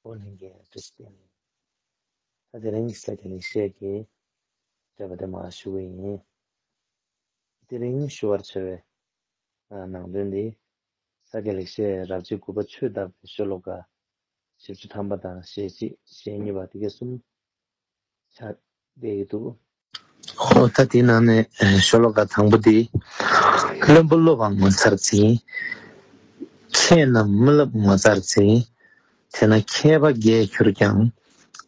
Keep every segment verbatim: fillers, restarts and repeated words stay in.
ཨོ་ལྷན་རྒྱས་བཀྲ་ཤིས་བདེ་ལེགས། ད་དེ་རིང་ས་སྐྱ་ལེགས་བཤད་ཀྱི་འགྲེལ་པ་དེ་མར་ཞུ་གི་ཡིན། དེ་རིང་ཞུ་བར་བྱ་བའི་ནང་དོན་འདི་ས་སྐྱ་ལེགས་བཤད་རབ་བྱེད་དགུ་པ་ཆོས་བདག་པོའི་ཤོ་ལོ་ཀ་བཞི་བཅུ་ཐམ་པ་དང་ཞེ་གཅིག་ཞེ་གཉིས་པ་དེ་ག་གསུམ་ཆགས་བསྡད་ཀྱི་འདུག། ཨོ་ད་དེའི་ནང་ནས་ཤོ་ལོ་ཀ་དང་པོ་དེ། བླུན་པོ་སློབ་པ་ངོ་མཚར་འཛིན། མཁས་རྣམས་རྨི་རླབས་ངོ་མཚར་འཛིན། དེས་ན་མཁས་པ་རྒས་གྱུར་ཀྱང་།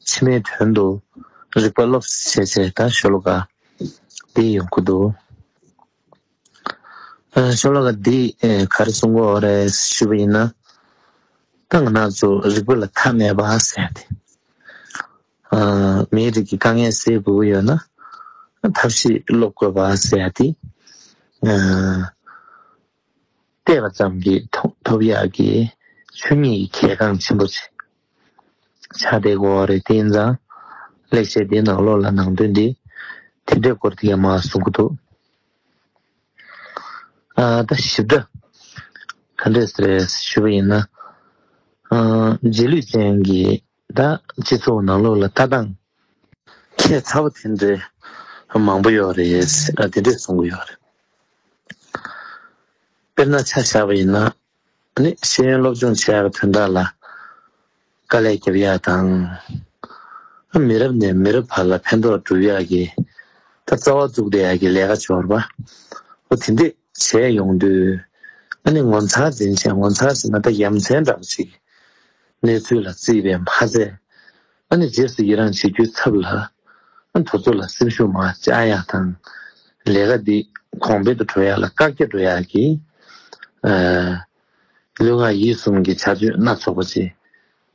ཕྱི་མའི་དོན་དུ་རིག་པ་སློབས་ཞེས་བྱས་ད་ཤོ་ལོ་ཀ་འདི་ཡོང་གི་འདུག། ཨ་ཤོ་ལོ་ཀ་འདི་ཨེ་ག་རེ་གསུང་གི་ཡོད་རེད་ཞུས་པ་ཡིན་ན། ད་ང་རང་ཚོ་རིག་པ་ལ་མཐའ་མེད་པ་ཟེར་ཏེ། ཨ་མིའི་རིགས་ཀྱི་དཀའ་ངལ་སེལ་དགོས་ཀྱི་ཡོད་ན། ཐབས་ཤེས་སློབ་དགོས་པ་ཟེར་ཏེ། ཨ་བལྟས་པ་ཙམ་གྱིས་ཐོབ་ཐོབ་ཡག་གི་ཆོས་ཉིད་ཀྱི་གལ་འགངས་ཆེན་པོ་ཆེ་ཆགས་བསྡད་ཀྱི་ཡོད་རེད། དེ་ཡིན་ཙང་ལེགས་བཤད་འདིའི་ནང་ལོགས་ལ་ནང་དོན་འདི་དེ་འདྲའི་སྐོར་དེ་ཡང་མར་གསུང་གི་འདུག། ཨ་ད་ཞིབ་ཕྲ་ག་འདྲས་རེད་ཞུས་པ་ཡིན་ན། ཨ་རྗེས་ལུས་ཅན་གྱི་ད་སྤྱི་ཚོགས་ནང་ལོགས་ལ་ལྟ་སྟངས་ཁྱད་མཚར་པོ་དེ་འདྲའི་མང་པོ་ཡོད་རེད། ཨ་དེ་འདྲས་གསུང་གི་ཡོད་རེད། དཔེར་ན་ཆ་བཞག་པ་ཡིན་ན། ནི་ཤེས་ཡོན་སློབ་སྦྱོང་བྱེད་ཡག་གི་དོན་དག་ལ་དཀའ་ལས་རྒྱབ་ཡག་དང་། མི་རབས་ནས་མི་རབས་བར་ལ་ཕན་ཐོགས་སྒྲུབ་ཡག་གི་ད་རྩ་བ་བཙུགས་བསྡད་ཡག་གི་ལས་ཀ་འབྱོར་བ། ཨོ་དེ་འདྲས་བྱས་ཡོང་དུས། ཨ་ནི་ངོ་མཚར་འཛིན་བྱས། ངོ་མཚར་ཟེར་ན་ད་ཡ་མཚན་འདྲ་པོ་ཅིག་གནས་ཚུལ་ལ་བརྩིས་པས་མ་ཚད། ཨ་ནི་རྗེས་སུ་ཡི་རང་བྱེད་རྒྱུའི་ཚབ་ལ། ཨ་ནི་དེ་ཚོ་ལ་སེམས་ཤུགས་མར་བཅག་ཡག་དང་། ལས་ཀ་འདི་གོང་འཕེལ་དུ་འགྲོ་ཡག་ལ་བཀག་རྒྱ་འགྲོ་ཡག་གི། ཨ་ལུས་ངག་ཡིད་གསུམ་གྱི་བྱ་སྤྱོད་སྣ་ཚོགས་པ་ཅིག་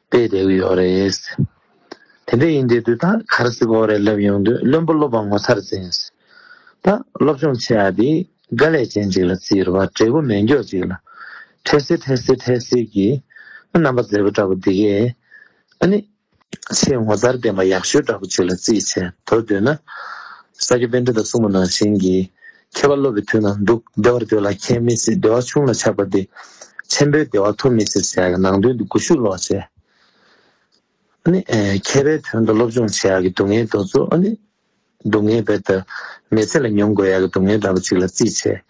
སྤེལ་བསྡད་ཀྱི་ཡོད་རེད། དེ་འདྲ་ཡིན་དུས་དུས་ད་ག་རེ་ཟེར་དགོས་རེད་ལབ་ཡོང་དུས། བླུན་པོ་སློབ་པ་ངོ་མཚར་འཛིན། ད་སློབ་སྦྱོང་བྱེད་ཡག་འདི་དཀའ་ལས་ཅན་ཅིག་ལ་བརྩིས་རེད་བ། འབྲས་བུ་མེད་མགྱོགས་ཅིག་ལ་འཕྲལ་སེལ་འཕྲལ་སེལ་འཕྲལ་སེལ་གྱི་རྣམ་པ་མཛེས་པོ་འདྲ་པོ་འདི་གས། ཨ་ནི་ཆེས་ངོ་མཚར་ལྡན་པ་ཡག་ཤོས་འདྲ་པོ་ཅིག་ལ་བརྩིས་བྱས། མདོར་བསྡུས་ན། ས་སྐྱ་པཎྜི་ཏས་གསུངས་པ་ནང་བཞིན་གྱི། མཁས་པ་སློབ་པའི་དུས་ན་སྡུག། བདེ་བར་སྡོད་ལ་ཁྱད་མི་སྲིད། བདེ་བ་ཆུང་ལ་ཆགས་པ་འདི། ཆེན་པོའི་བདེ་བ་ཐོབ་མི་སྲིད་ཟེར་ཡག་གི་ནང་དོན་འདི་གོ་ཤུགས་ལོག་བྱས། ཨ་ནི་ཨེ་མཁས་པའི་དོན་དུ་སློབ་སྦྱོང་བྱེད་ཡག་གི་སྡུག་བསྔལ་དེ་ཚོ། ཨ་ནི་སྡུག་བསྔལ་རྦད་དེ་མི་ཚེ་ལ་མྱོང་དགོས་ཡག་གི་སྡུག་བསྔལ་འདྲ་པོ་ཅིག་ལ་བརྩིས་བྱས་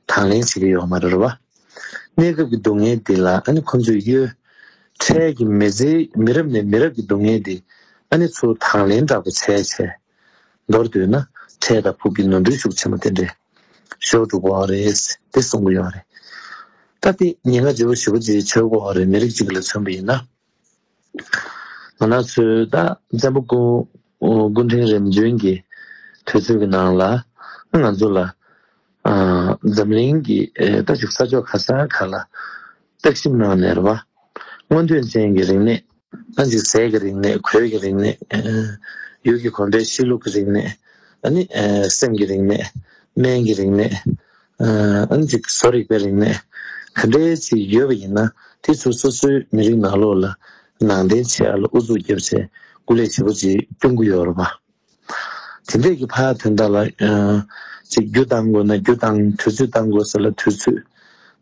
དང་ལེན་བྱེད་ཀྱི་ཡོད་མ་རེད་བ། གནས་སྐབས་ཀྱི་སྡུག་བསྔལ་འདི་ལ་ཨ་ནི་ཁོ་ཚོས་གཡོལ། འཕྲལ་གྱི་མི་ཚེའི། མི་རབས་ནས་མི་རབས་ཀྱི་སྡུག་བསྔལ་འདི་ཨ་ནི་ཚུར་དང་ལེན་འདྲ་པོ་བྱས་བྱས། མདོར་བསྡུས་ན་འཕྲལ་དང་ཕུགས་ཀྱི་ནོར་འཁྲུལ་ཤུགས་ཆེན་པོ་དེ་འདྲས་ཤོར་འགྲོ་གི་ཡོད་རེད་དེ་གསུང་གི་ཡོད་རེད། ད་དེ་ཉེན་ཁ་ལྗིད་པོ་ཞེ་པོ་ཅིག་ཆགས་ཀྱི་ཡོད་རེད། མི་རིགས་གཅིག་ལ་མཚོན་པ་ཡིན་ན། ང་རང་ཚོའི་ད་བཙན་པོ་སྐུ་སྐུ་ཕྲེང་རིམ་བྱོན་གྱི་དུས་ཚོད་ཀྱི་ནང་ལ་ང་ཚོ་ལ་ཨ་འཛམ་གླིང་གི་ཨེ་ད་ཅིག་ས་ཕྱོགས་ག་ས་ག་ལ་བརྟག་ཞིབ་གནང་ནས་རེད་བ། མངོན་འདོད་ཅན་གྱི་རིག་གནས། ཨ་ཅིག་ཟས་ཀྱི་རིག་གནས། གོས་ཀྱི་རིག་གནས། ཨ་ཡུལ་གྱི་གོམས་པའི་གཤིས་ལུགས་ཀྱི་རིག་གནས། ཨ་ནི་ཨ་སེམས་ཀྱི་རིག་གནས། སྨན་གྱི་རིག་གནས། ཨ་ཨ་ནི་ཅིག་བཟོ་རིག་པའི་རིག་གནས་ག་འདྲའི་ཅིག་ཡོད་པ་ཡིན་ན། དེ་ཚོ་སོ་སོའི་མི་རིགས་ནང་ལོགས་ལ་ནང་འདྲེན་བྱེད་ཡག་ལ་ཨུ་ཚུགས་བརྒྱབ་བྱས་སྐུ་ལས་ཆེ་པོ་ཅིག་སྐྱོང་གི་ཡོད་རེད་པ། དེ་འདྲས་ཀྱི་ཕར་དོན་དག་ལ་ཨ་ཅིག་རྒྱུ་བཏང་དགོས་ན་རྒྱུ་བཏང་། དུས་ཚོད་བཏང་དགོས་ས་ལ་དུས་ཚོད།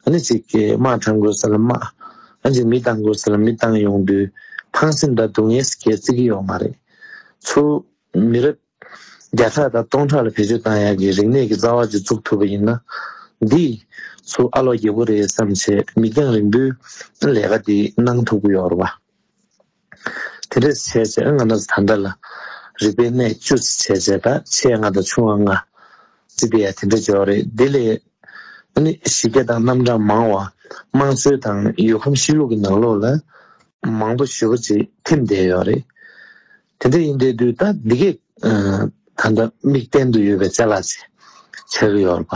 ཨ་ནི་ཅིག་གི་དམག་དྲང་དགོས་ས་ལ་དམག་ཨ་ཅིག་མི་བཏང་དགོས་ས་ལ་མི་བཏང་ཡོང་དུས་ཕངས་སེམས་དང་སྡུག་བསྔལ་ཟེར་མཁན་བརྩི་གི་ཡོད་མ་རེད། ཚུར་མི་རབས་བརྒྱ་ཕྲག་དང་སྟོང་ཕྲག་ལ་བེད་སྤྱོད་བཏང་ཡག་གི་རིག་གནས་ཀྱི་རྩ་བ་ཅིག་བཙུགས་ཐུབ་པ་ཡིན་ན། འདིས་ཚུར་ཨ་ལོ་རྒྱས་པོ་རེད་བསམ་བྱས་མིག་རྒྱང་རིང་པོའི་ལས་ཀ་འདི་གནང་ཐུབ་ཀྱི་ཡོད་རེད་པ། དེ་འདྲས་བྱས་བྱས་ང་རང་ཚོ་ད་ལྟ་ལ་རིག་པའི་གནས་བཅུ་ཟེར་བྱས་བྱས། ད་ཆེ་ལྔ་དང་ཆུང་བ་ལྔ་ཟེར་དེ་ཡང་དེ་འདྲས་ཡོད་རེད། དེ་ལས་ཨ་ནི་གཞི་རྒྱ་དང་རྣམ་གྲངས་མང་བ། དམངས་སྲོལ་དང་ཡུལ་ཁམས་གཤིས་ལུགས་ཀྱི་ནང་ལོགས་ལ་མང་པོ་ཞེ་པོ་ཅིག་ཐིམ་བསྡད་ཡོད་རེད། དེ་འདྲ་ཡིན་བསྡད་དུས་ད་འདི་གས་ཨ་ད་ལྟ་མིག་སྟེང་དུ་ཡོད་པའི་ཅ་ལག་ཅིག་ཆགས་ཀྱི་ཡོད་རེད་པ།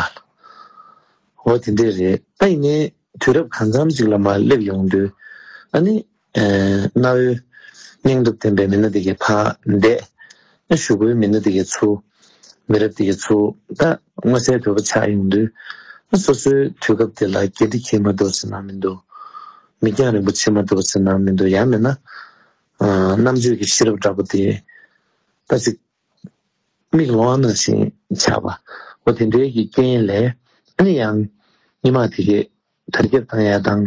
འོ་དེ་འདྲས་རེད། ད་ཡིན་ནའི་དུས་རབས་གང་འཚམ་ཅིག་ལ་མར་སླེབས་ཡོང་དུས་ཨ་ནི། ཨེ་གནའ་བོའི་སྙིང་སྟོབས་ལྡན་པའི་མི་སྣ་དེ་གའི་ཕར་འདས། གཞུག་གུའི་མི་སྣ་དེ་གའི་ཚུར། མི་རབས་དེ་གའི་ཚུར། ད་མངོན་གསལ་དོད་པོ་ཆགས་ཡོང་དུས། སོ་སོའི་དུས་སྐབས་དེ་ལ་དགེ་སྡིག་ཁེལ་མ་ཐུབ་ཟེར་ན་མི་འདུག། མིག་རྒྱང་རིང་པོ་ཕྱེ་མ་ཐུབ་ཟེར་ན་མི་འདུག། ཡང་མིན་ན། ཨ་རྣམ་དཔྱོད་ཀྱི་ཤེས་རབ་འདྲ་པོ་དེ། ད་ཅིག་མིག་ལོང་བ་ནང་བཞིན་ཆགས་པ། འོ་དེ་འདྲའི་གི་རྐྱེན་ལས། ཨ་ནི་ཡང་སྔོན་མ་དེ་གའི་དར་ཁྱབ་བཏང་ཡག་དང་།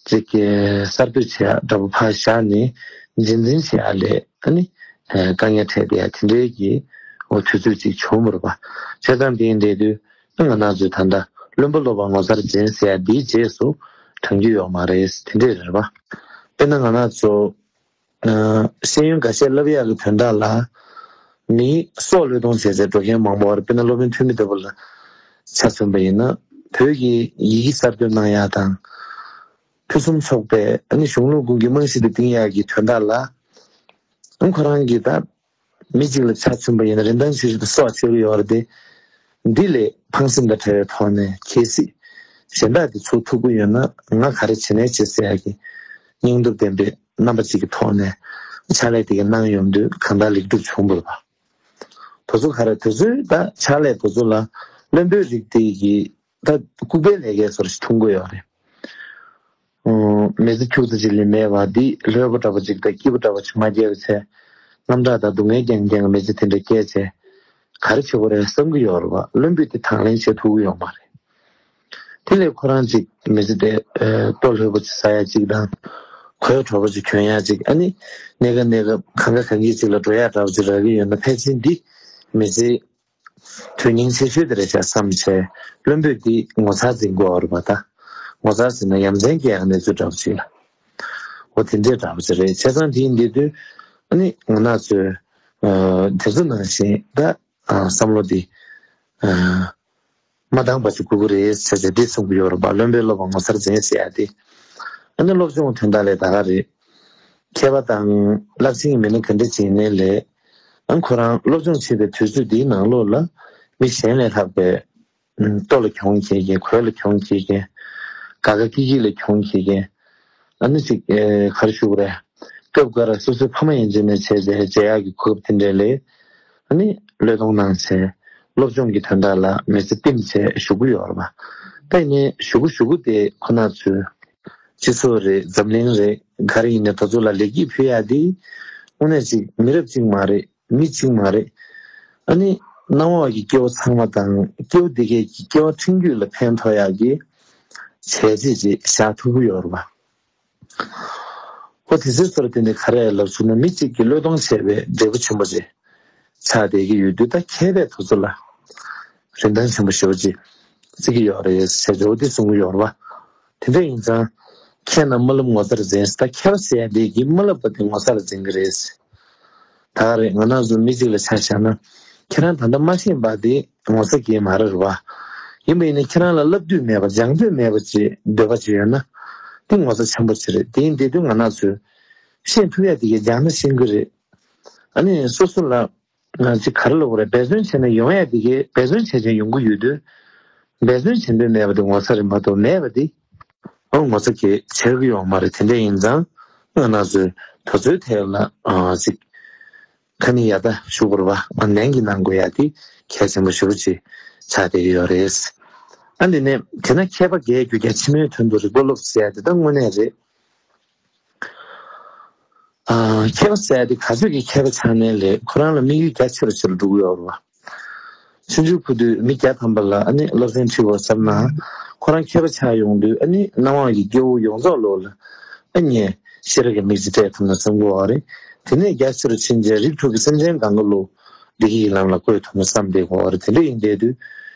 ཅིག་གི་གསར་གཏོད་བྱེད་ཡག་འདྲ་པོ་ཕར་བཞག་ནས་རྗེས་འཛིན་བྱེད་ཡག་ལས་ཨ་ནི་དཀའ་ངལ་འཕྲད་བསྡད་ཡག་དེ་འདྲའི་གི་འོ་དུས་ཚོད་ཅིག་བྱུང་བ་རེད་པ། བྱས་ཙང་དེ་ཡིན་དེ་དུས་ང་རང་ཚོས་ད་ལྟ་བློན་པོ་སློབ་པ་ངོ་མཚར་ཅན་ཟེར་ཡག་འདིའི་རྗེས་སུ་འབྲང་རྒྱུ་ཡོད་མ་རེད། དེ་འདྲས་རེད་པ། དཔེར་ན་ང་རང་ཚོ་ཨ་ཤེས་ཡོན་འགའ་ཤས་བསླབ་ཡག་གི་དོན་དག་ལ་མི་སྲོག་བློས་གཏོང་བྱས་བྱས་འགྲོ་མཁན་མང་པོ་ཡོད་རེད། དཔེར་ན་སློབ་དཔོན་ཐོན་མི་ལྟ་བུ་ལ་ཆ་མཚོན་པ་ཡིན་ན་བོད་ཀྱི་ཡི་གེ་གསར་གཏོད་གནང་ཡག་དང་ཕུན་སུམ་ཚོགས་པའི་ཨ་ནི་གཞུང་ལུགས་ཀུན་གྱི་རྨང་གཞི་དེ་བཏིང་ཡག་གི་དོན་དག་ལ་ཨང་ཁོ་རང་གིས་ད་མི་གཅིག་ལ་ཆ་མཚོན་པ་ཡིན་ན་རིན་ཐང་ཆེ་ཤོས་དེ་སྲོག་ཆགས་ཀྱི་ཡོད་རེད་དེ། འདི་ལས་ཕངས་སེམས་དང་བྲལ་བའི་ཐོག་ནས་གལ་སྲིད་གཞན་དག་དེ་ཚུར་ཐུག་གི་ཡོད་ན་ང་ག་རེ་བྱེད་ནའི་བྱེད་ཟེར་ཡག་གི་སྙིང་སྟོབས་ལྡན་པའི་རྣམ་པ་གཅིག་གི་ཐོག་ནས་ཕྱག་ལས་དེ་ག་གནང་ཡོང་དུས་གང་ལྟར་ལེགས་གྲུབ་བྱུང་བ་རེད་པ། དེ་ཚོ་ག་རེ་དེ་ཚོའི་ད་ཕྱག་ལས་དེ་ཚོ་ལ་བློན་པོའི་རིགས་དེ་གི་ད་ལྐུགས་པའི་ལས་ཀའི་བཟོ་འདྲ་ཞིག་མཐོང་གི་ཡོད་རེད། ཨོ། མི་ཚེ་ཁྱུག་ཙམ་ཅིག་ལས་མེད་པ་འདི་ལྷོད་པོ་འདྲ་པོ་ཅིག་དང་སྐྱིད་པོ་འདྲ་པོ་ཅིག་མ་སྐྱེལ་བའི་ཚེ། རྔམ་སྐྲག་དང་སྡུག་བསྔལ་རྐྱང་རྐྱང་གི་མི་ཚེ་དེ་འདྲ་སྐྱེལ་བྱས། ག་རེ་བྱེད་དགོས་རེད་བསམ་གྱི་ཡོད་རེད་པ། བློན་པོས་དེ་དང་ལེན་བྱེད་ཐུབ་ཀྱི་ཡོད་མ་རེད། དེ་ལས་ཁོ་རང་ཅིག་མི་ཚེ་དེ་ལྟོ་ལྷོད་པོ་ཅིག་ཟ་ཡ་ཅིག་དང་། གོས་དྲོ་པོ་ཅིག་གྱོན་ཡ་ཅིག་ཨ་ནི། གནས་ཀ་གནས་ཀ་གང་ག་གང་གི་ཅིག་ལ་འགྲོ་ཡ་འདྲ་པོ་ཅིག་རག་གི་ཡོད་ན་ཕལ་ཆེར་འདི་མི་ཚེ་དོན་སྙིང་ཆེ་ཤོས་དེ་རེད་ཤག་བསམ་བྱས། བློན་པོས་འདི་ངོ་མཚར་འཛིན་དགོས་པ་རེད་པ་ད། ངོ་མཚར་ཟེར་ན་ཡ་མཚན་སྐྱེ་ཡག་གནས་ཚུལ་འདྲ་པོ་ཅིག་ལ། འོ་དེ་འདྲས་འདྲ་པོ་ཅིག་རེད། བྱས་ཙང་དེ་ཡིན་དུས་ཨ་ནི་ང་རང་ཚོས་ཨ་དེ་ཚོ་ནང་བཞིན་ད་ཨ་བསམ་བློ་འདི་ཨ་མ་འདང་བ་ཅིག་དགོས་ཀྱི་རེད་ཟེར་བྱས་འདི་གསུང་གི་ཡོད་རེད་པ། བློན་པོས་སློབ་པ་ངོ་མཚར་འཛིན་ཟེར་ཡ་དེ། ཨ་ནི་སློབ་སྦྱོང་དོན་དག་ལས་ད་ག་རེད། མཁས་པ་དང་རླབས་ཆེན་གྱི་མི་སྣ་ག་འདྲ་ཅིག་ཡིན་ནའི་ལས། ཨ་ཁོ་རང་སློབ་སྦྱོང་བྱེད་པའི་དུས་ཚོད་འདིའི་ནང་ལོགས་ལ་མི་གཞན་ལས་ལྷག་པའི་ལྟོ་ལ་གྱོང་འཁྱེར་མཁན། གོས་ལ་གྱོང་འཁྱེར་མཁན། དགའ་དགའ་སྐྱིད་སྐྱིད་ལ་གྱོང་འཁྱེར་མཁན། ཨ་ནི་ཅིག་ཨེ་ག་རེ་ཞུ་དགོས་རེད། སྐབས་འགའ་རེ་སོ་སོའི་ཕ་མ་ཡན་ཆད་ནས་བྱས་བྱས་མཇལ་ཡག་གི་གོ་སྐབས་དེ་འདྲ་ལས། ཨ་ནི་བློས་གཏོང་གནང་བྱས་སློབ་སྦྱོང་གི་དོན་དག་ལ་མི་ཚེ་བསྟིམ་བྱས་བཞུགས་ཀྱི་ཡོད་རེད་པ། ད་ཡིན་ནའི་བཞུགས་གི་བཞུགས་གི་དེ་ཁོ་ན་ཚོའི་སྤྱི་ཚོགས་རེད། འཛམ་གླིང་རེད། ག་རེ་ཡིན་ནའི་དེ་ཚོ་ལ་ལེགས་སྐྱེས་ཕུལ་ཡ་དེ་དངོས་གནས་ཅིག་མི་རབས་གཅིག་མ་རེད། མི་གཅིག་མ་རེད། ཨ་ནི་སྣང་བ་གི་སྐྱེ་བོ་ཚང་མ་དང་སྐྱེ་བོ་འདི་གའི་གི་སྐྱེ་བ་ཕྲན་རྒྱུད་ལ་ཕན་ཐོགས་ཡག་གི་བྱས་རྗེས་ཅིག་བཞག་ཐུབ་ཀྱི་ཡོད་རེད་པ། ཨོ་དེ་ཚོའི་ཚོར་དེ་ནི་ག་རེ་ལབ་སོང་ན་མི་གཅིག་གིས་བློས་གཏོང་བྱས་པའི་འབྲས་བུ་ཆེན་པོ་ཅིག་ཆགས་བསྡད་ཀྱི་ཡོད་དུས། ད་མཁས་པས་དེ་ཚོ་ལ་རིན་ཐང་ཆེན་པོ་ཞེ་པོ་ཅིག་བརྩི་གི་ཡོད་རེད་ཟེར་ཏེ་འོ་དེ་གསུང་གི་ཡོད་རེད་པ། དེ་འདྲ་ཡིན་ཙང་མཁས་རྣམས་རྨི་ལམ་ངོ་མཚར་འཛིན། ད་མཁས་པ་ཟེར་ཡ་དེ་གིས་རྨི་ལམ་པ་དེ་ངོ་མཚར་འཛིན་གྱི་རེད། ད་ག་རེད། ང་རང་ཚོ་མི་གཅིག་ལ་ཆ་བཞག་ན་ཁྱེད་རང་ད་ལྟ་མ་ཤེས་པ་དེ་ངོ་ཚ་གི་མ་རེད་པ། ཡིན་པ་ཡིན་ན་ཁྱེད་རང་ལ་བསླབ་འདོད་མེད་པ་སྦྱང་འདོད་མེད་པ་ཅིག་འདོད་པ་ཅིག་ཡོད་ན་དེ་ངོ་ཚ་ཆེན་པོ་ཅིག་རེད། དེ་ཡིན་དུས་ང་རང་ཚོས་ཤེས་ཐུབ་ཡ་དེ་གའི་སྦྱང་ན་ཤེས་ཀྱི་རེད། ཨ་ནི་སོ་སོ་ལ་ང་ཅིག་ག་རེ་ལབ་དགོས་རེད། འབད་བརྩོན་བྱས་ན་ཡོང་ཡ་དེ་གའི་འབད་བརྩོན་བྱས་བྱས་ཡོང་གི་ཡོད་དུས། འབད་བརྩོན་བྱེད་འདོད་མེད་པ་དེ་ངོ་ཚ་རེད་མ་གཏོགས་མེད་པ་དེ་ཨོ་ངོ་ཚ་གི་ཆགས་ཀྱི་ཡོད་མ་རེད། དེ་འདྲ་ཡིན་ཙང་ང་རང་ཚོས་དེ་ཚོའི་ཐད་ལ་ཨ་ཅིག་ཁ་ནི་ཡ་ད་ཞུ་དགོས་རེད་པ། ཨ་ནན་གྱིས་གནང་དགོས་ཡ་དེ་གལ་ཆེན་པོ་ཞེ་པོ་ཅིག་ཆགས་བསྡད་ཀྱི་ཡོད་རེད། ཨ་འདི་ནས་དེ་ན་མཁས་པ་རྒས་རྒྱུ་རྒྱ་ཕྱི་མའི་དོན་དུ་རིག་པ་སློབ་ཟེར་ཡ་དེ་ད་དངོས་གནས་རེད། ཨ་མཁས་པ་ཟེར་ཡ་དེ་ག་ཚོད་ཀྱི་མཁས་པ་ཆགས་ནའི་ལས་ཁོ་རང་ལ་དམིགས་ཡུལ་རྒྱ་ཆེ་རུ་ཆེ་རུ་འགྲོ་གི་ཡོད་རེད་པ། ཆུང་ཆུང་ཕུད་དུས་མི་བརྒྱ་ཐམ་པ་ལ་ཨ་ནི་སློབ་ཚན་ཁྲིད་དགོས་བསམ་ན། ཁོ་རང་མཁས་པ་ཆགས་ཡོང་དུས་ཨ་ནི་སྣང་བ་ཡི་སྐྱེ་བོ་ཡོངས་རྫོགས་ལོ་ལ་ཨ་ནི་ཤེས་རབ་ཀྱི་མིག་ཅིག་སྤྲད་ཐུབ་ན་བསམ་གྱི་ཡོད་རེད། དེ་ནས་རྒྱ་ཆེ་རུ་ཕྱིན་རྗེས་རིགས་དྲུག་གི་སེམས་ཅན་གང་ག་ལོ་བདེ་སྐྱིད་ཀྱི་ལམ་ལ་བཀོད་ཐུབ་ན་བསམ་བསྡད་ཀྱི་ཡོད་རེད། དེ་འདྲ་ཡིན་བསྡད་དུས་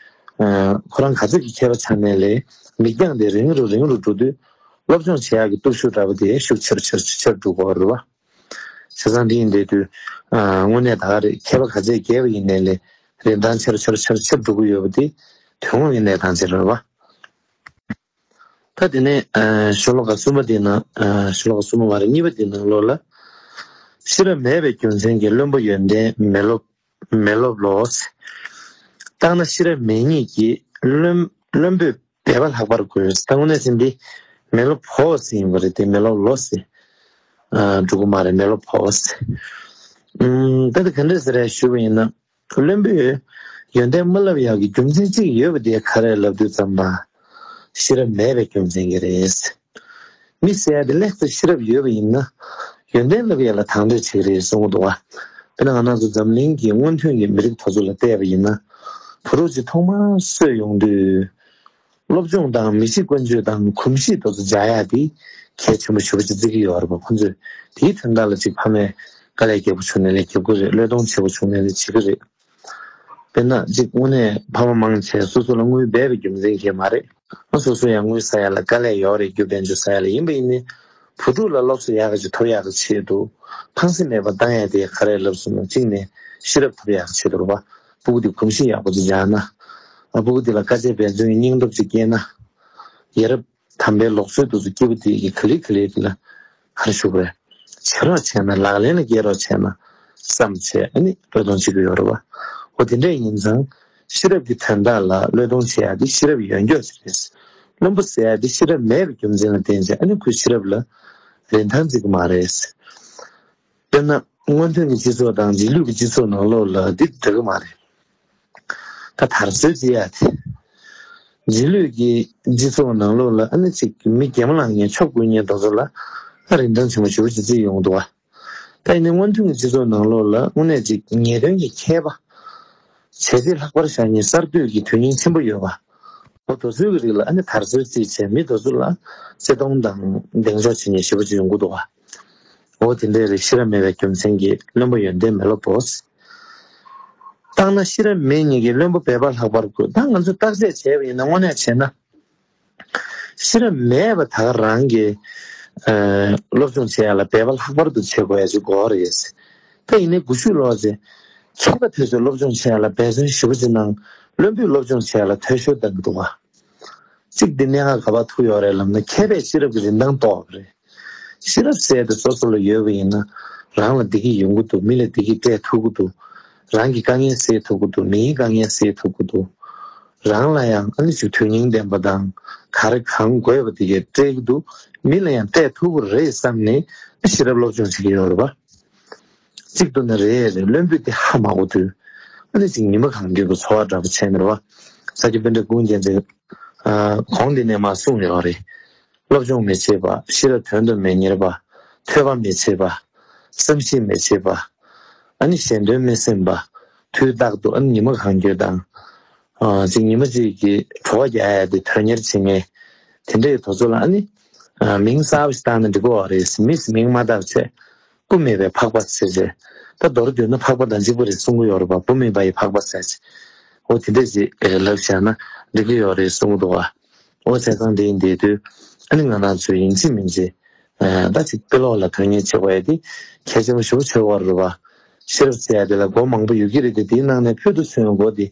ཨ་ཁོ་རང་ག་ཚོད་ཀྱི་མཁས་པ་ཆགས་ནའི་ལས་མིག་རྒྱང་དེ་རིང་རུ་རིང་རུ་འགྲོ་དུས་སློབ་སྦྱོང་བྱེད་ཡག་གི་སྟོབས་ཤུགས་འདྲ་པོ་དེ་ཤུགས་ཆེ་རུ་ཆེ་རུ་ཆེ་རུ་འགྲོ་གི་ཡོད་རེད་པ། བྱས་ཙང་འདི་ཡིན་བསྡད་དུས། ཨ་དངོས་གནས་ད་ག་རེད། མཁས་པ་ག་ཚད་རྒས་པ་ཡིན་ནའི་ལས་རིན་ཐང་ཆེ་རུ་ཆེ་རུ་ཆེ་རུ་ཆེ་རུ་འགྲོ་གི་ཡོད་པ་དེ་དོན་དངོས་ཀྱི་གནས་སྟངས་ཅིག་རེད་པ། ད་དེ་ནས་ཨ་ཤོ་ལོ་ཀ་གསུམ་པ་དེའི་ནང་ཨ་ཤོ་ལོ་ཀ་གསུམ་པ་མ་རེད། གཉིས་པ་དེའི་ནང་ལོགས་ལ། ཤེས་རབ་མེད་པའི་རྒྱུ་མཚན་གྱིས་བླུན་པོ་ཡོན་ཏན་མི་སློབ་མི་སློབ་ལོ། བརྟགས་ན་ཤེས་རབ་མེད་ཉིད་ཀྱིས་བླུན་བླུན་པོས་འབད་པ་ལྷག་པར་དགོས། ད་དངོས་གནས་ཅན་འདི་མི་སློབ་ཕོ་ཟེར་ཡིན་པ་རེད་དེ་མི་སློབ་ལོ་ཟེར། ཨ་འགྲོ་གི་མ་རེད། མི་སློབ་ཕོ་ཟེར། ཨུམ་ད་ལྟ་ག་འདྲས་ཟེར་རེད་ཞུས་པ་ཡིན་ན། བླུན་པོས་ཡོན་ཏན་མ་བསླབ་ཡག་གི་རྒྱུ་མཚན་གཅིག་ཡོད་པ་དེ་ག་རེ་ལབ་དུས་ཙམ་པ། ཤེས་རབ་མེད་པའི་རྒྱུ་མཚན་གྱིས་རེད། མི་ཟེར་ཡ་དེ་ལེགས་སུ་ཤེས་རབ་ཡོད་པ་ཡིན་ན། ཡོན་ཏན་བསླབ་ཡ་ལ་དང་དོད་བྱེད་ཀྱི་རེད་གསུང་གི་འདུག་བ། དཔེར་ན་ང་རང་ཚོ་འཛམ་གླིང་གི་སྔོན་ཐོན་གྱི་མི་རིགས་དེ་ཚོ་ལ་བལྟས་པ་ཡིན་ན། བུ་རུ་གཅིག་ཐོག་མར་གསོས་ཡོང་དུས། སློབ་སྦྱོང་དང་མི་གཤིས་ཀུན་སྤྱོད་དང་གོམས་གཤིས་དེ་ཚོ་འཇགས་ཡ་དེ་གལ་ཆེན་པོ་ཞེ་པོ་ཅིག་བརྩི་གི་ཡོད་རེད་པ། ཁོང་ཚོས་དེའི་དོན་དག་ལ་ཅིག་ཕ་མས་དཀའ་ལས་རྒྱག་པོ་བྱུང་ནའི་ལས་རྒྱབ་ཀྱི་རེད། བློས་གཏོང་ཆེ་པོ་བྱུང་ནའི་ལས་བྱེད་ཀྱི་རེད། དཔེར་ན་ཅིག་དངོས་གནས་ཕ་མ་མང་ཆེ་སོ་སོ་ལ་དངུལ་འབེལ་བའི་རྒྱུ་མཚན་གྱིས་མ་རེད། ཨ་སོ་སོ་ཡང་དངུལ་ཟ་ཡ་ལ་དཀའ་ལས་ཡོད་རེད། རྒྱུ་དཔལ་འབྱོར་ཟ་ཡ་ལ་ཡིན་པ་ཡིན་ནའི་བུ་ཕྲུག་ལ་སློབ་གསོ་ཡག་ག་ཅིག་ཐོབ་ཡག་གི་ཆེད་དུ་ཕངས་སེམས་མེད་པར་བཏང་ཡ་དེ་ག་རེ་ལབ་སོང་ན། གཅིག་ནས་ཤེས་རབ་ཐོབ་ཡག་གི་ཆེད་དུ་རེད་པ། སྤུ་གུ་དེ་གོམས་གཤིས་ཡག་པོ་ཅིག་སྦྱངས་ན། ཨ་སྤུ་གུ་དེ་ལ་དཀའ་སྤྱད་འབད་བརྩོན་གྱི་སྙིང་སྟོབས་ཅིག་སྐྱེས་ན། ཡ་རབས་དམ་པའི་ལུགས་སྲོལ་དེ་ཚོ་སྐྱེས་བུ་དེ་གི་ག་ལེ་ག་ལེ་དེ་ལ་ག་རེ་ཞུ་དགོས་རེད། བྱེད་རོགས་བྱས་ན། ལག་ལེན་ལ་འགེལ་རོགས་བྱས་ན་བསམ་བྱས། ཨ་ནི་བློས་གཏོང་བྱེད་ཀྱི་ཡོད་རེད་པ། འོ་དེ་འདྲ་ཡིན་ཙང་ཤེས་རབ་ཀྱི་དོན་དག་ལ་བློས་གཏོང་བྱེད་ཡ་དེ་ཤེས་རབ་ཡོད་མཁན་ཅིག་རེད། བླུན་པོ་ཟེར་ཡ་དེ་ཤེས་རབ་མེད་པའི་རྒྱུ་མཚན་ལ་བརྟེན་བྱས། ཨ་ནི་ཁོས་ཤེས་རབ་ལ་རིན་ཐང་བརྩི་གི་མ་རེད། དཔེར་ན་སྔོན་ཐོན་གྱི་སྤྱི་ཚོགས་དང་རྗེས་ལུས་ཀྱི་སྤྱི་ཚོགས་ནང་ལོགས་ལ་འདི་འདྲ་གི་མ་རེད། ད་དར་སྲོལ་བརྩི་ཡ་དེ། རྗེས་ལུས་ཀྱི་སྤྱི་ཚོགས་ནང་ལོགས་ལ་ཨ་ནི་ཅིག་མི་གྱེན་ལངས་མཁན་ཆོབ་རྐུ་མཁན་དེ་ཚོ་ལ་ཨ་རིན་ཐང་ཆེན་པོ་ཞེ་པོ་ཅིག་བརྩི་ཡོང་གི་འདུག་བ། ད་ཡིན་ནའི་སྔོན་ཐོན་གྱི་སྤྱི་ཚོགས་ནང་ལོགས་ལ་དངོས་གནས་ཅིག་ངེས་དོན་གྱི་མཁས་པ། བྱས་རྗེས་ལྷག་པར་བཞག་མཁན་གསར་གཏོད་ཀྱི་དོན་སྙིང་ཆེན་པོ་ཡོད་པ། འོ་དེ་ཚོའི་གི་རིགས་ལ་ཨ་ནི་དར་སྲོལ་བརྩིས་བྱས་མི་དེ་ཚོ་ལ་བརྩི་མཐོང་དང་གདེང་འཇོག་བྱེད་མཁན་ཞེ་པོ་ཅིག་ཡོང་གི་འདུག་བ། འོ་དེ་འདྲའི་རིགས་ཤེས་རབ་མེད་པའི་རྒྱུ་མཚན་གྱིས་བླུན་པོ་ཡོན་ཏན་མེད་ལོ་བོས། བཏང་ན་ཤེས་རབ་མེད་ཉིད་ཀྱིས་བླུན་པོ་འབད་པ་ལྷག་པར་དགོས། ད་ང་ཚོས་བརྟག་དཔྱད་བྱས་པ་ཡིན་ན། དངོས་གནས་བྱས་ན། ཤེས་རབ་མེད་པ་ད་ག་རང་གིས་ཨ་སློབ་སྦྱོང་བྱེད་ཡ་ལ་འབད་པ་ལྷག་པར་དུ་བྱེད་དགོས་ཡ་ཅིག་དགོས་རེད། ད་ཡིན་ནའི་དགུ་བཅུ་ལོ་ཙམ་མཁས་པ་དེ་ཚོས་སློབ་སྦྱོང་བྱེད་ཡ་ལ་འབད་བརྩོན་ཞེ་པོ་ཅིག་གནང་། བླུན་པོས་སློབ་སྦྱོང་བྱེད་ཡ་ལ་འཐུས་ཤོར་བཏང་གི་འདུག་བ། གཅིག་འདི་གནད་འགག་ག་པར་ཐུག་ཡོད་རེད་ལབ་ན། མཁས་པས་ཤེས་རབ་ཀྱི་རིན་ཐང་རྟོགས་པ་རེད། ཤེས་རབ་ཟེར་དེ་སོ་སོ་ལ་ཡོད་པ་ཡིན་ན། རང་ལ་བདེ་སྐྱིད་ཡོང་གི་འདུག་མི་ལ་བདེ་སྐྱིད་སྤྲད་ཐུབ་ཀྱི་འདུག་རང་གི་དཀའ་ངལ་སེལ་ཐུབ་ཀྱི་འདུག་མིའི་དཀའ་ངལ་སེལ་ཐུབ་ཀྱི་འདུག་རང་ལ་ཡང་ཨ་ནི་ཅིག་དོན་སྙིང་ལྡན་པ་དང་ག་རེ་གང་དགོས་པ་དེ་གས་སྤྲད་ཀྱི་འདུག་མི་ལ་ཡང་སྤྲད་ཐུབ་ཀྱི་རེད་བསམ་ནས་ཤེས་རབ་སློབ་སྦྱོང་བྱེད་ཀྱི་ཡོད་རེད་པ། གཅིག་ཏུ་ནི་རེད་རེད། བླུན་པོས་དེ་ཧ་མ་གོ་དུས། ཨ་ནི་ཅིག་ཉི་མ་གང་འགྱུར་གྱི་འཚོ་བ་འདྲ་པོ་བྱས་ནས་རེད་པ། ས་སྐྱ་པཎྜི་ཏ་ཀུན་མཁྱེན་ཚེ་གོང་འདི་ནས་མར་གསུངས་ཡོད་རེད། སློབ་སྦྱོང་མི་བྱེད་པ། ཤེས་རབ་དོན་དུ་མི་གཉེར་བ། ཐོས་པ་མི་བྱེད་པ། བསམ་ཤེས་མི་བྱེད་པ། ཨ་ནི་གཞན་དོན་མི་སེམས་པ། དུས་རྟག་ཏུ་ཨ་ནི་ཉི་མ་གང་འགྱུར་དང་། ཨ་ཅིག་ཉི་མ་གཅིག་གི་གྲོད་ཁོག་རྒྱག་ཡ་དེ་དོན་གཉེར་བྱེད་མཁན། དེ་འདྲའི་དེ་ཚོ་ལ་ཨ་ནི་ཨ་མིང་གསར་པ་ཞིག་བཏགས་ན་འགྲིག་གི་རེད། མིས་མིང་མ་བཏགས་བྱས། སྤུ་མེད་པའི་ཕག་པ་ཟེར་བྱས། ད་མདོར་བསྡུས་ན་ཕག་པ་དང་གཅིག་པ་རེད་གསུང་གི་ཡོད་རེད་པ། སྤུ་མེད་པ་ཡི་ཕག་པ་ཟེར་བྱས། འོ་དེ་འདྲ་ཞིག་ལབ་བྱས་ན་འགྲིག་གི་ཡོད་རེད་གསུང་གི་འདུག་བ། འོ་བྱས་ཙང་དེ་ཡིན་དེ་དུས་ཨ་ནི་ང་རང་ཚོས་ཡིན་གཅིག་མིན་གཅིག་ཨ་ད་ཅིག་དཔེ་ཀློག་ལ་དོན་གཉེར་བྱེད་དགོས་ཡ་དེ་གལ་ཆེན་པོ་ཞེ་པོ་ཆགས་ཀྱི་ཡོད་རེད་པ། ཤེས་རབ་ཟེར་ཡ་དེ་ལ་སྒོ་མང་པོ་ཡོད་ཀྱི་རེད་དེ། དེའི་ནང་ནས་ཕུལ་དུ་བྱུང་བའི་སྒོ་དེ་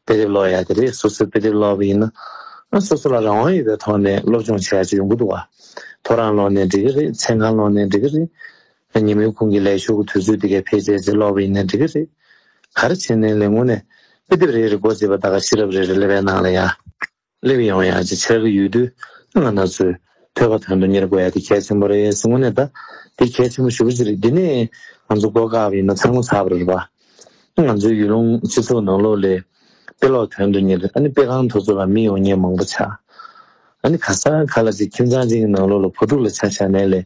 དཔེ་དེབ་ཀློག་ཡ་དེ་རེད། སོ་སོས་དཔེ་དེབ་ཀློག་པ་ཡིན་ན། ཨ་སོ་སོ་ལ་རང་དབང་ཡོད་པའི་ཐོག་ནས་སློབ་སྦྱོང་བྱེད་ཡ་ཅིག་ཡོང་གི་འདུག་བ། ཐོ་རངས་ཀློག་ནའི་འགྲིག་གི་རེད། མཚན་གང་ཀློག་ནའི་འགྲིག་གི་རེད། ཉིན་མོའི་ཁུངས་ཀྱི་ལས་ཞོར་གྱི་དུས་ཚོད་དེ་གའི་ཕལ་ཆེར་ཅིག་ཀློག་པ་ཡིན་ན་འགྲིག་གི་རེད། ག་རེ་བྱས་ནའི་ལས་དངོས་གནས་དཔེ་དེབ་རེ་རེ་སྒོ་འབྱེད་པ་ད་ག་ཤེས་རབ་རེ་རེ་ཀླད་པའི་ནང་ལ་ཡ་སླེབས་ཡོང་ཡ་ཅིག་ཆགས་ཀྱི་ཡོད་དུས། ང་རང་ཚོས་ཐོས་པ་དོན་དུ་གཉེར་དགོས་ཡ་དེ་གལ་ཆེན་པོ་རེད་ཟེར། དངོས་གནས་ད་དེ་གལ་ཆེན་པོ་ཞེ་པོ་ཅིག་རེད། འདི་ནས་ང་ཚོ་སྒོ་བཀག་པ་ཡིན་ན་ཚང་མ་ཚར་བ་རེད་པ། ང་ཚོའི་ཡུལ་ལུང་སྤྱི་ཚོགས་ནང་ལོགས་ལ་དཔེ་ཀློག་དོན་དུ་གཉེར། ཨ་ནི་དཔེ་ཁང་དེ་ཚོ་ལ་མི་ཡོང་མཁན་མང་པོ་ཆགས། ཨ་ནི་ག་ས་ག་ལ་ཅིག་ཁྱིམ་ཚང་གཅིག་གི་ནང་ལོགས་ལ་བུ་ཕྲུག་ལ་ཆ་བཞག་ནའི་ལས་བྱེད་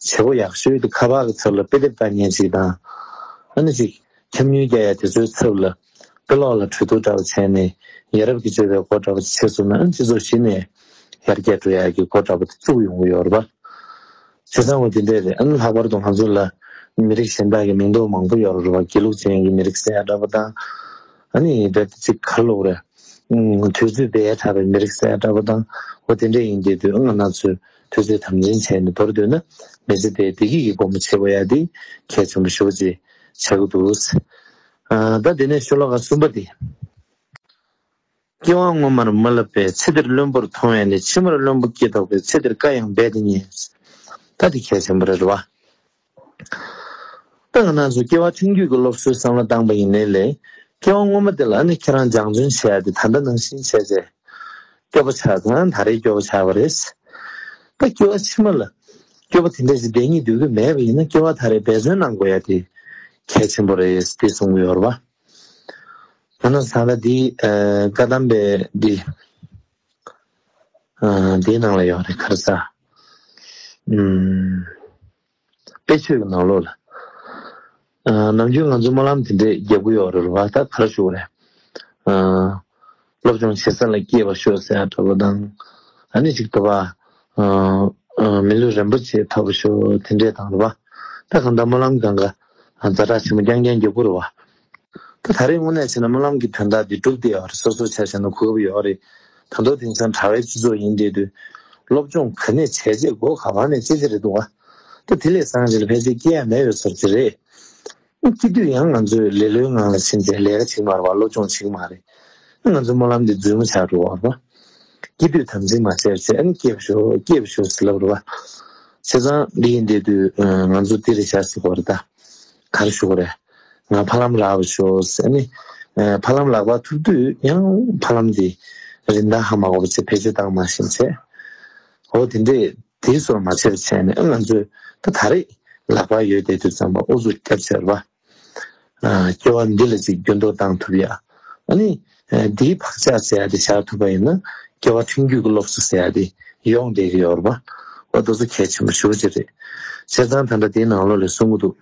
སྒོ་ཡག་ཤོས་དེ་ཁ་པར་གྱི་ཚབ་ལ་དཔེ་དེབ་ལྟ་མཁན་ཅིག་དང་། ཨ་ནི་ཅིག་འཁྱམ་ཉུལ་རྒྱག་ཡ་དེ་ཚོའི་ཚབ་ལ་དཔེ་ཀློག་ལ་གྲོས་བསྡུར་འདྲ་པོ་བྱས་ནས་ཡ་རབས་ཀྱི་སྤྱོད་པའི་སྒོ་འདྲ་པོ་ཅིག་ཕྱེ་ཐུབ་ན། ཨ་ནི་སྤྱི་ཚོགས་གཞི་ནས་ཡར་རྒྱས་འགྲོ་ཡ་གི་སྒོ་འདྲ་པོ་དེ་བཙུགས་ཡོང་གི་ཡོད་རེད་པ། བྱས་ཙང་འོ་དེ་འདྲས་རེད། ཨ་ནི་ལྷག་པར་དུ་ང་ཚོ་ལ་མི་རིགས་གཞན་དག་གི་མིང་འདོགས་མང་པོ་ཡོད་རེད་པ། དགེ་ལུགས་ཅན་གྱི་མི་རིགས་ཟེར་ཡ་འདྲ་པོ་དང་། ཨ་ནི་ད་ཅིག་ག་རེ་ལབ་དགོས་རེད། ཨུམ། དུས་ཚོད་སྦས་ཡ་དྲག་པའི་མི་རིགས་ཟེར་ཡ་འདྲ་པོ་དང་། འོ་དེ་འདྲས་ཡིན་དེ་དུས་ང་རང་ཚོས་དུས་ཚོད་དམ་འཛིན་བྱས་ནས། མདོར་བསྡུས་ན་མི་ཚེ་དེ་བདེ་སྐྱིད་ཀྱི་སྒོ་མོ་ཕྱེ་དགོས་ཡ་དེ་གལ་ཆེན་པོ་ཞེ་པོ་ཅིག་ཆགས་ཀྱི་འདུག། ཨ་ད་དེ་ནས་ཤོ་ལོ་ཀ་གསུམ་པ་དེ། སྐྱེ་བ་སྔོན་མར་མ་བསླབས་པས། ཚེ་འདིར་བླུན་པོར་མཐོང་བས་ནི། ཕྱི་མར་བླུན་པོ་སྐྱེ་དོགས་པས། ཚེ་འདིར་བཀའ་ཡང་རྦད་དེ་ཉན། ད་དེ་གལ་ཆེན་པོ་རེད་རེད་བ། ད་ང་རང་ཚོ་སྐྱེ་བ་ཐུང་རྒྱུད་ཀྱི་སློབ་གསོའི་བསམ་བློ་བཏང་པ་ཡིན་ནའི་ལས། སྐྱེ་བ་སྔོན་མ་དེ་ལ་ཨ་ནི་ཁྱེད་རང་སྦྱང་བརྩོན་བྱས་ཏེ་ད་ལྟ་ནང་བཞིན་བྱས་ཚེ། སྐྱོ་པོ་ཆགས་ཙང་ད་རེས་སྐྱོ་པོ་ཆགས་པ་རེད། ད་སྐྱེ་བ་ཕྱི་མ་ལ་སྐྱོ་པོ་དེ་འདྲ་ཞིག་བསྡད་སྙིང་འདོད་ཀྱི་མེད་པ་ཡིན་ན། སྐྱེ་བ་ད་རེས་འབད་བརྩོན་གནང་དགོས་ཡ་དེ་གལ་ཆེན་པོ་རེད་དེ་གསུང་གི་ཡོད་རེད་བ། ད་ནང་ས་ལ་འདི་ཨ་བཀའ་གདམས་པའི་འདི་ཨ་འདིའི་ནང་ལ་ཡོད་རེད། ག་རེ་ཟ། ཨུམ། དཔེ་ཆོས་ཀྱི་ནང་ལོགས་ལ། ཨ་ནམ་རྒྱུན་ང་ཚོ་སྨོན་ལམ་དེ་འདྲས་རྒྱབ་ཀྱི་ཡོད་རེད་བ། ད་ག་རེ་ཞུ་དགོས་རེད། ཨ་ སློབ་སྦྱོང་བྱེད་ས་ལ་སྐྱེས་པ་ཤོག་ཟེར་ཡ་འདྲ་པོ་དང་། ཨ་ནི་ཅིག་ཏུ་བ། མི་ལུས་རིན་པོ་ཆེ་ཐོབ་པ་ཤོག་དེ་འདྲས་དང་རེད་བ། ད་གང་ལྟར་སྨོན་ལམ་གང་ག་ཛ་དྲག་ཆེན་པོ་རྐྱང་རྐྱང་རྒྱག་དགོས་རེད་བ། ད་ད་རེས་དངོས་གནས་བྱས་ན་སྨོན་ལམ་གྱི་དོན་དག་འདི་འགྲུབ་བསྡད་ཡོད་རེད། སོ་སོ་ཆ་བཞག་ན་གོ་སྐབས་ཡོད་རེད། ད་དུང་དེང་སང་གྲྭ་བའི་སྤྱི་ཚོགས་ཡིན་བསྡད་དུས། སློབ་སྦྱོང་ག་ནས་བྱས་རྗེས་སྒོ་ག་བ་ནས་ཅི་ཅི་རེད་འདུག་བ། ད་དེ་ལས་སང་རེད་ཕལ་ཆེར་སྐྱེ་ཡ་མེད་ཡོད་ས་ཅི་རེད། སྐྱེ་དུས་ཡང་ང་ཚོས་ལེ་ལོའི་ངང་ལ་ཕྱིན་ཏེ་ལས་ཀ་བྱེད་ཀྱི་མ་རེད་བ། སློབ་སྦྱོང་བྱེད་ཀྱི་མ་རེད། ང་ཚོའི་སྨོན་ལམ་འདི་རྫུན་མ་ཆགས་འགྲོ་བ་རེད་བ། སྐྱེ་དུས་དམ་ཚིག་མ་བྱས་པ་བྱས། ཨ་ནི་སྐྱེས་པ་ཤོག་སྐྱེས་པ་ཤོག་ཟེར་ལབ་རེད་བ། བྱས་ཙང་འདི་ཡིན་བསྡད་དུས་ང་ཚོ་འདི་རེད་བཞག་ཟེར་དགོས་རེད་ད། ག་རེ་ཞུ་དགོས་རེད། ང་ཕ་ལམ་རག་པ་ཤོག་ཟེར། ཨ་ནི་ཕ་ལམ་ལག་པ་ཐུག་དུས་ཡང་ཕ་ལམ་འདི་རིན་ཐང་ཧ་མ་གོ་བ་བྱས་བེད་སྤྱོད་བཏང་མ་ཤེས་བྱས། འོ་དེ་འདྲས་དེའི་སོར་མ་ཆད་པ་བྱས་ནས། ཨ་ང་ཚོས་ད་ད་རེས་ལག་པ་ཡོད་བསྡད་དུས་ཙམ་པ་ཨུ་ཚུགས་རྒྱབ་བྱས་རེད་བ། སྐྱེ་བ་འདི་ལ་ཅིག་འགྱུར་ལྡོག་བཏང་ཐུབ་ཡ། ཨ་ནི། འདིའི་བག་ཆགས་ཟེར་ཡ་དེ་བཞག་ཐུབ་པ་ཡིན་ན། སྐྱེ་བ་ཕྲེང་རྒྱུད་ཀྱི་སློབ་གསོ་ཟེར་ཡ་དེ་ཡོང་བསྡད་ཀྱི་ཡོད་རེད་པ། འོ་དེ་ཚོ་གལ་ཆེན་པོ་ཞེ་པོ་ཅིག་རེད། བྱས་ཙང་ད་ལྟ་དེའི་ནང་ལོགས་ལ་གསུང་གི་འདུག་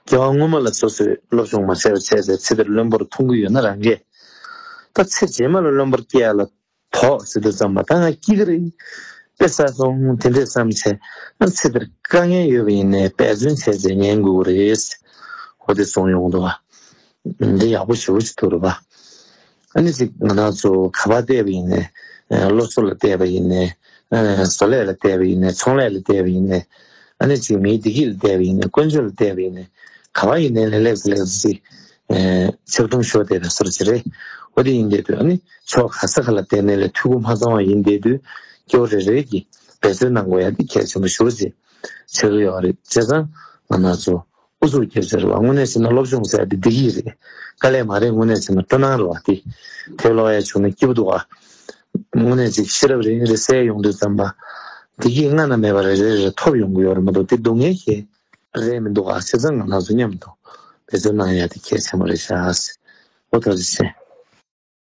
སྐྱེ་བ་སྔོན་མ་ལ་སོ་སོས་སློབ་སྦྱོང་མ་བྱས་པ་བྱས་ཚེ་ཚེ་འདིར་བློན་པོར་མཐོང་གི་ཡོད་ན་རང་གས། ད་ཚེ་རྗེས་མ་ལ་བློན་པོར་སྐྱེ་ཡ་ལ། དོགས་ཟེར་དུས་ཙམ་པ་ད་ང་སྐྱིད་ཀྱི་རེད། དཔེ་ས་སོང་དེ་འདྲས་བསམ་བྱས། ཨ་ཚེ་འདིར་དཀའ་ངལ་ཡོད་པ་ཡིན་ནའི་འབད་བརྩོན་བྱས་བྱས་ཉན་དགོས་ཀྱི་རེད། འོ་དེ་གསུངས་ཡོང་གི་འདུག་བ། འདི་ཡག་པོ་ཞེ་པོ་ཅིག་འདུག་རེད་བ། ཨ་ནི་ཅིག་ང་རང་ཚོ་ག་པར་བལྟས་པ་ཡིན་ནའི། སློབ་གསོ་ལ་བལྟས་པ་ཡིན་ནའི། བཟོ་ལས་ལ་བལྟས་པ་ཡིན་ནའི། ཚོང་ལས་ལ་བལྟས་པ་ཡིན་ནའི། ཨ་ནི་ཅིག་མིའི་བདེ་སྐྱིད་ལ་བལྟས་པ་ཡིན་ནའི། ཀུན་སྤྱོད་ལ་བལྟས་པ་ཡིན་ནའི། ག་པར་ཡིན་ནའི་ལས་ལེགས་སུ་ལེགས་སུ་ཅིག་ཆབ་ཐུང་ཤོར་བསྡད་པའི་བཟོ་འདྲ་ཅིག་རེད། འོ་དེ་ཡིན་བསྡད་དུས་ཨ་ནི་ཕྱོགས་ག་ས་ག་ལ་བལྟས་ནའི་ལས་འཐུས་སྒོ་མ་ཚང་བ་ཡིན་བསྡད་དུས། སྐྱེ་བོ་རེ་རེ་གིས་འབད་བརྩོན་གནང་དགོས་ཡ་དེ་གལ་ཆེན་པོ་ཞེ་པོ་ཅིག་ཆགས་ཀྱི་ཡོད་རེད། བྱས་ཙང་ང་རང་ཚོ་ཨུ་ཚུགས་རྒྱབ་ཟེར་བ། དངོས་གནས་བྱས་ན་སློབ་སྦྱོང་ཟེར་ཡ་དེ་བདེ་སྐྱིད་རེད། དཀའ་ལས་མ་རེད། དངོས་གནས་བྱས་ན་སྤྲོ་སྣང་རེད་བ། དེ་དེབ་ཀློག་ཡ་བྱུང་ན་སྐྱིད་པོ་འདུག་ཨ། དངོས་གནས་ཅིག་ཤེས་རབ་རེ་རེ་གསལ་ཡོང་དུས་ཙམ་པ། བདེ་སྐྱིད་སྔ་ན་མེད་པ་རེ་རེ་རེ་ཐོབ་ཡོང་གི་ཡོད་རེད་མ་གཏོགས། དེ་སྡུག་བསྔལ་ཞིག་རེད་མི་འདུག་ཨ། བྱས་ཙང་ང་རང་ཚོ་མཉམ་དུ་འབད་བརྩོན་གནང་ཡ་དེ་གལ་ཆེན་པོ་རེད་ཤག་འོ་ད་རེ་བྱས།